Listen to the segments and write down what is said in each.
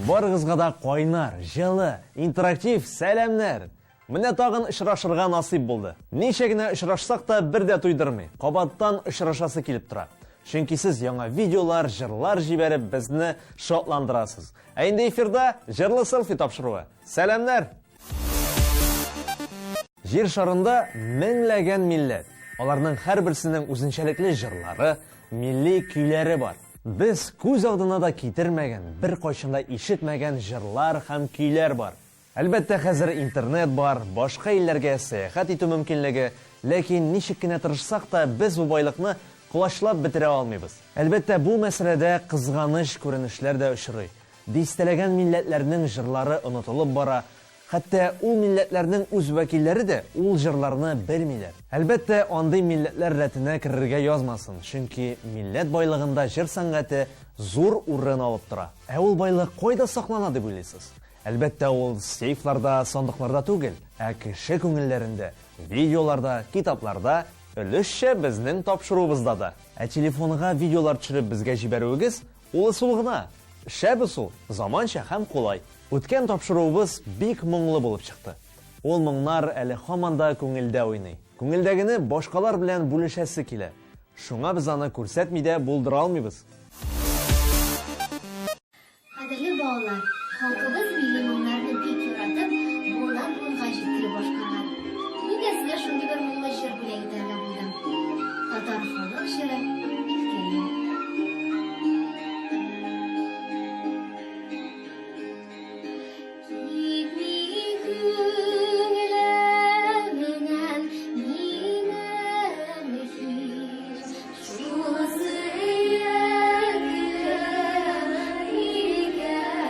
Барыгызга да кайнар, җылы, интерактив сәламнәр! Менә тагын очрашырга насыйп булды. Ничә генә очрашсак та бер дә туйдырмый. Кабаттан очрашасы килеп тора. Чөнки сез яңа видеолар, җырлар җибәреп безне шатландырасыз. Ә инде эфирда җырлы селфи тапшыруы. Сәламнәр! Җир шарында меңләгән милләт. Аларның һәрберсенең үзенчәлекле җырлары, милли көйләре бар. Без күз алдына да китермәгән, беркайчан да ишетмәгән җырлар һәм көйләр бар. Әлбәттә, хәзер интернет бар, башка илләргә сәяхәт итү мөмкинлеге, ләкин ничек кенә тырышсак та, без бу байлыкны колачлап бетерә алмыйбыз. Әлбәттә, бу мәсьәләдә кызганыч күренешләр дә очрый. Дистәләгән милләтләрнең җырлары онытылып бара, хәтта ул милләтләрнең үз вәкилләре дә ул җырларны белмиләр. Әлбәттә, андый милләтләр рәтенә керергә язмасын, чөнки милләт байлыгында җыр сәнгате зур урын алып тора. Ә ул байлык кайда саклана дип уйлыйсыз? Әлбәттә, ул сейфларда, сандыкларда түгел, ә кеше күңелләрендә, видеоларда, китапларда, өлешчә безнең тапшыруыбызда да. Ә телефонга видеолар төшереп безгә җибәрүегез, ул ысул гына. Шәп ысул, заманча һәм кулай. Үткән тапшыруыбыз бик моңлы булып чыкты. Ул моңнар әле һаман да күңелдә уйный. Күңелдәгене башкалар белән бүлешәсе килә. Шуңа без аны күрсәтми дә булдыра алмыйбыз. Кадерле балалар, халкыбыз милли моңнарны бик яратып, буыннан-буынга җиткереп башкарган. Мин дә сезгә шундый бер моңлы җыр бүләк итәргә булдым. Татар халык җыры Илкәем. Китми күңелемнән минем һич шул сөеклем Илкәем.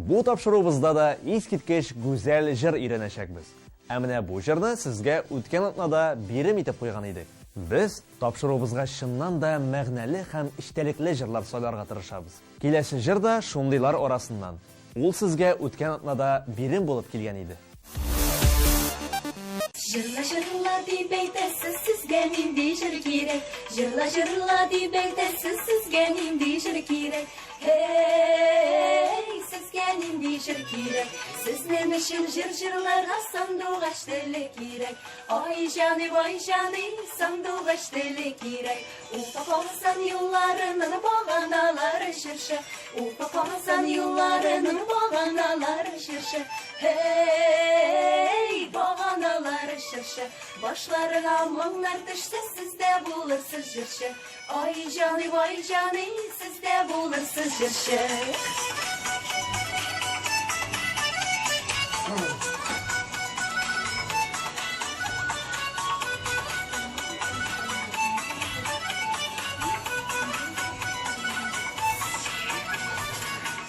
Бу тапшыруыбызда да искиткеч гүзәл җыр өйрәнәчәкбез. Ә менә бу җырны сезгә үткән атнада бирем итеп куйган идек. Без тапшыруыбызга чыннан да мәгънәле һәм эчтәлекле җырлар сайларга тырышабыз. Киләсе җыр да шундыйлар арасыннан. Ул сезгә үткән атнада бирем булып килгән иде. Җырла, җырла дип әйтәсез, сезгә нинди җыр кирәк? Җырла, җырла дип әйтәсез, сезгә нинди җыр кирәк? Һей, сезгә нинди җыр кирәк? Сезнең өчен җыр җырларга сандугач теле кирәк. Ай җаный, вай җаный, сандугач теле кирәк. Уфа Казан юлларының баганалары чыршы. Уфа Казан юлларының баганалары чыршы. Һей, баганалары чыршы. Башларыңа моңнар төшсә, сез дә булырсыз җырчы. Ай җаный, вай җаный, сез дә булырсыз җырчы.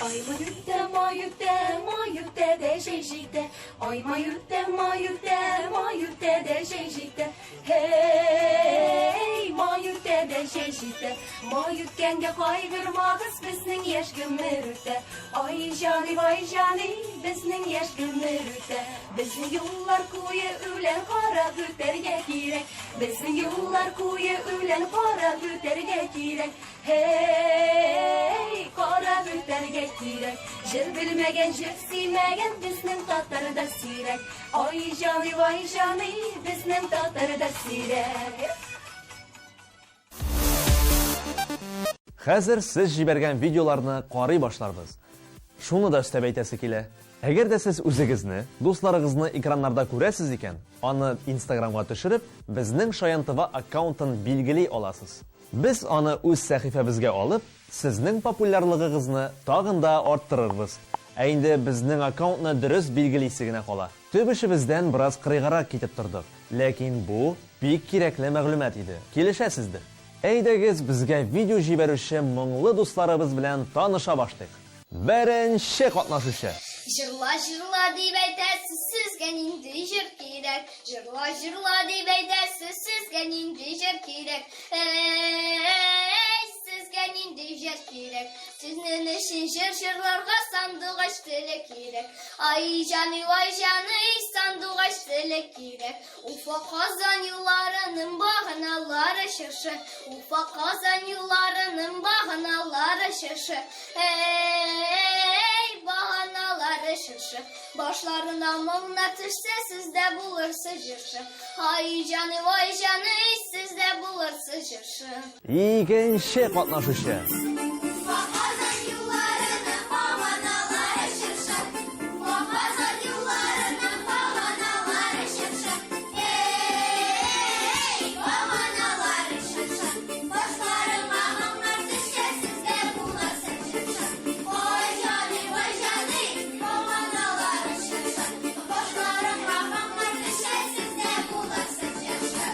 Ай май үтә, май үтә, май үтә дә җәй җитә. Ай май үтә, май үтә, май үтә дә җәй җитә. Һей, май үтә дә җәй җитә. Май үткәнгә кайгырмагыз, безнең яшь гомер үтә. Ай җаный, вай җаный, безнең яшь гомер үтә. Безнең юллар куе үлән карап үтәргә кирәк. Безнең юллар куе үлән карап үтәргә кирәк. Һей, карап үтәргә кирәк. Җыр белмәгән, җыр сөймәгән безнең татарда сирәк. Ай җаный, вай җаный, безнең татарда сирәк. Хәзер сез җибәргән видеоларны карый башларбыз. Шуны да өстәп әйтәсе килә. Әгәр дә сез үзегезне, дусларыгызны экраннарда күрәсез икән, аны Инстаграмга төшереп, безнең Шаян ТВ аккаунтын билгели аласыз. Без аны үз сәхифәбезгә алып, сезнең популярлыгыгызны тагын да арттырырбыз. Ә инде безнең аккаунтны дөрес билгелисе генә кала. Төп эшебездән бераз кырыйгарак китеп тордык, ләкин бу бик кирәкле мәгълүмат иде, килешәсездер? Әйдәгез, безгә видео җибәрүче моңлы дусларыбыз белән таныша башлыйк. Беренче катнашучы. Җырла, җырла дип әйтәсез, сезгә нинди җыр кирәк? Җырла, җырла дип әйтәсез, сезгә нинди җыр кирәк? Әй, сезгә нинди җыр кирәк? Сезнең өчен җыр җырларга сандугач теле кирәк. Ай, җаный, вай, җаный, сандугач теле кирәк. Уфа, Казан юлларының баганалары чыршы. Уфа, Казан юлларының баганалары чыршы. Әй, баганалары чыршы. Башларына моңнар төшсә, сез дә булырсыз җырчы. Ай, җаный, вай, җаный, сез дә булырсыз җырчы. Икенче катнашучы. Уфа, Казан юлларының баганалары чыршы. Уфа, Казан юлларының баганалары чыршы. Эй, баганалары чыршы. Башларыңа моңнар төшсә, сез дә булырсыз җырчы. Ой, җаный, вай, җаный, баганалары чыршы. Башларыңа моңнар төшсә, сез дә булырсыз җырчы.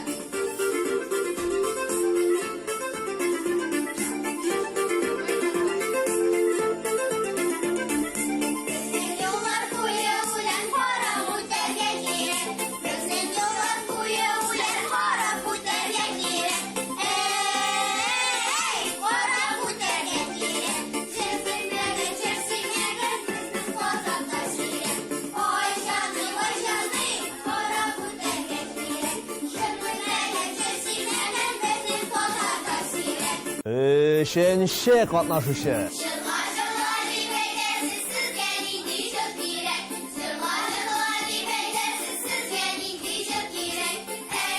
Безнең юллар куе үлән карап үтәргә кирәк. Безнең юллар куе үлән карап үтәргә кирәк. Әй, карап үтәргә кирәк. Җыр белмәгән, җыр сөймәгән безнең Казанда сирәк. Ай, җаный, вай, җаный, карап үтәргә кирәк. Җыр белмәгән, җыр сөймәгән безнең Казанда сирәк. Өченче катнашучы. Җырла, җырла дип әйтәсез, сезгә нинди җыр кирәк? Җырла, җырла дип әйтәсез, сезгә нинди җыр кирәк? Әй,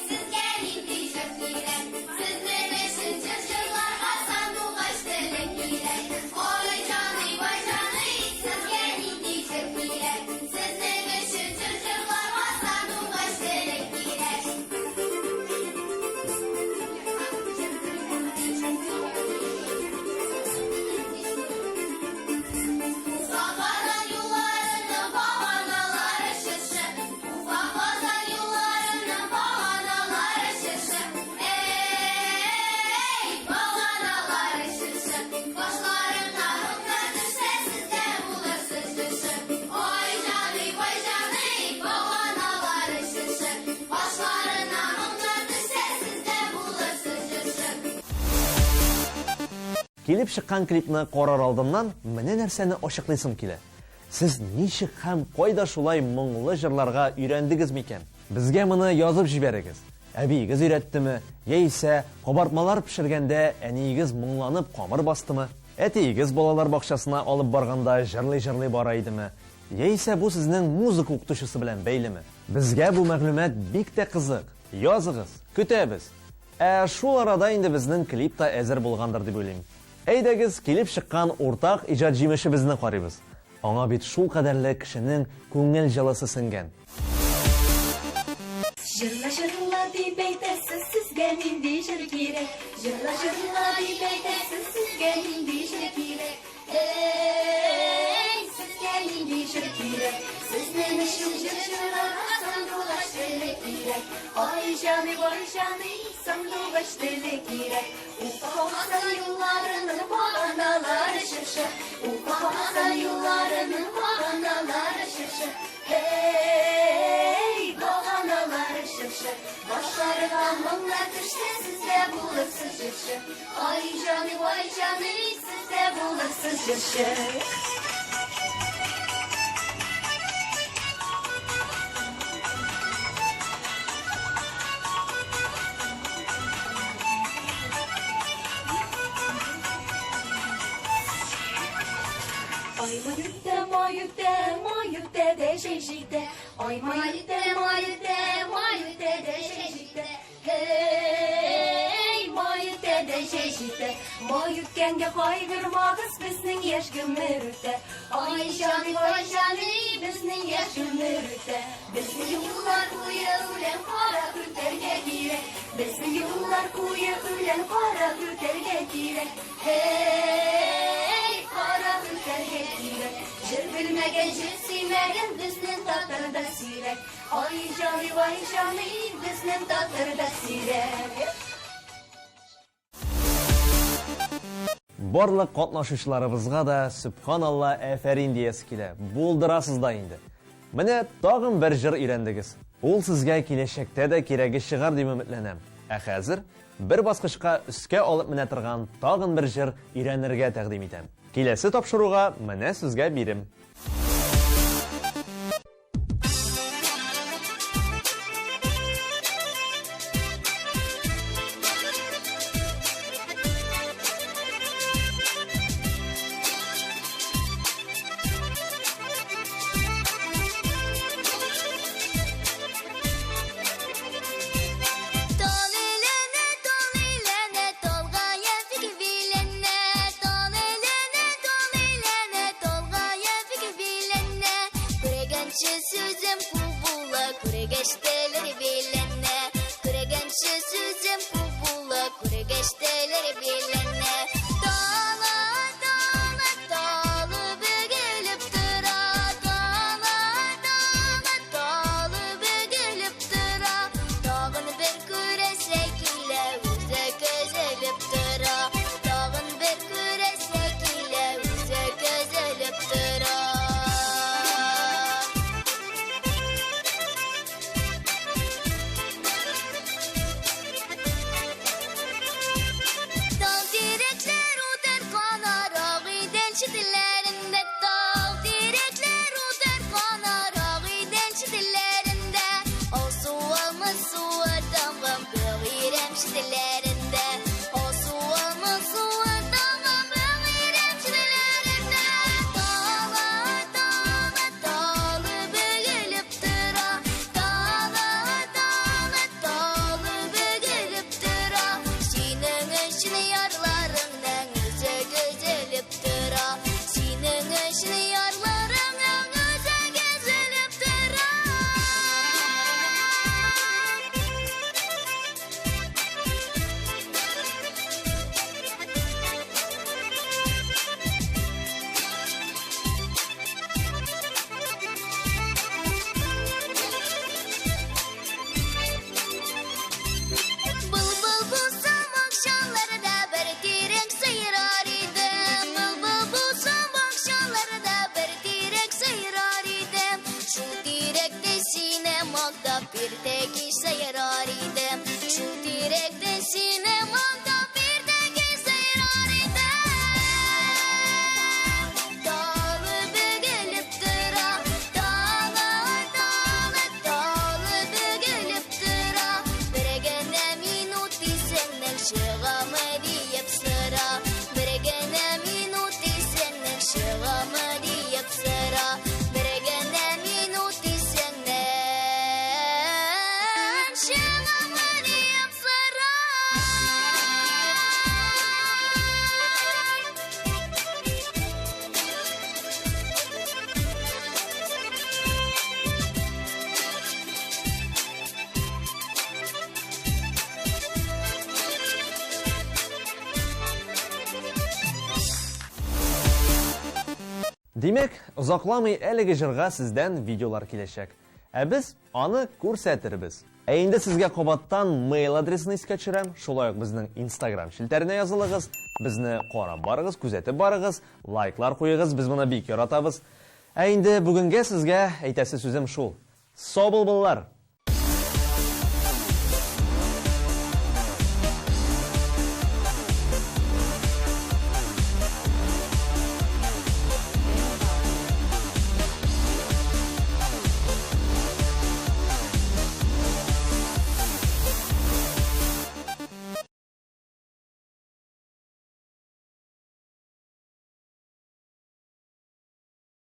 сезгә нинди җыр кирәк? Сезнең өчен җыр җырларга сандугач теле кирәк. Ой, җаный, вай, җаный, сезгә нинди җыр кирәк? Сезнең өчен җыр җырларга сандугач теле кирәк. Килеп чыккан клипны карар алдыннан менә нәрсәне ачыклыйсым килә. Сез ничек һәм кайда шулай моңлы җырларга өйрәндегез микән? Безгә моны язып җибәрегез. Әбиегез өйрәттеме, яисә кабартмалар пешергәндә әниегез моңланып камыр бастымы? Әтиегез балалар бакчасына алып барганда җырлый-җырлый бара идеме? Яисә бу сезнең музыка укытучысы белән бәйлеме? Безгә бу мәгълүмат бик тә кызык. Языгыз, көтәбез! Ә шул арада инде безнең клип та әзер булгандыр дип уйлыйм. Әйдәгез, килеп чыккан уртак иҗат җимешебезне карыйбыз. Аңа бит шулкадәрле кешенең күңел җылысы сеңгән. Җырла, җырла дип әйтәсез, сезгә нинди җыр кирәк? Җырла, җырла дип әйтәсез, сезгә нинди җыр кирәк? Эй, сезгә нинди җыр кирәк? Сезнең өчен җыр җырларга сандугач теле кирәк. Ай җаный, вай җаный, сандугач теле кирәк. Уфа Казан юлларының баганалары чыршы. Уфа Казан юлларының баганалары чыршы. Эй, баганалары чыршы. Башларыга моңнар төшсә, сез дә булырсыз җырчы. Ай җаный, вай җаный, сез дә булырсыз җырчы. Ай май үтә, май үтә, май үтә дә җәй җитә. Ай май үтә, май үтә, май үтә дә җәй җитә. Һей, май үтә дә җәй җитә. Май үткәнгә кайгырмагыз, безнең яшь гомер үтә. Ай җаный, вай җаный, безнең яшь гомер үтә. Безнең юллар куе үлән карап үтәргә кирәк. Безнең юллар куе үлән карап үтәргә кирәк. Һей, карап үтәргә кирәк. Җыр белмәгән, җыр сөймәгән безнең татарда сирәк. Ай җаный, вай җаный, безнең татарда сирәк. Барлык катнашучыларыбызга да сөбханалла, әфәрин диясе килә. Булдырасыз да инде. Менә тагын бер җыр өйрәндегез. Ул сезгә киләчәктә дә кирәге чыгар дип өметләнәм. Ә хәзер бер баскычка өскә алып менә торган тагын бер җыр өйрәнергә тәкъдим итәм. Киләсе тапшыруга менә сезгә бирем. Димәк, озакламый әлеге җырга сездән видеолар киләчәк. Ә без аны күрсәтербез. Ә инде сезгә кабаттан мейл адресын искә төшерәм, шулай ук безнең Instagram челтәренә язылыгыз, безне карап барыгыз, күзәтеп барыгыз, лайклар куегыз, без моны бик яратабыз. Ә инде бүгенгә сезгә әйтәсе сүзем шул. Сау булбыллар!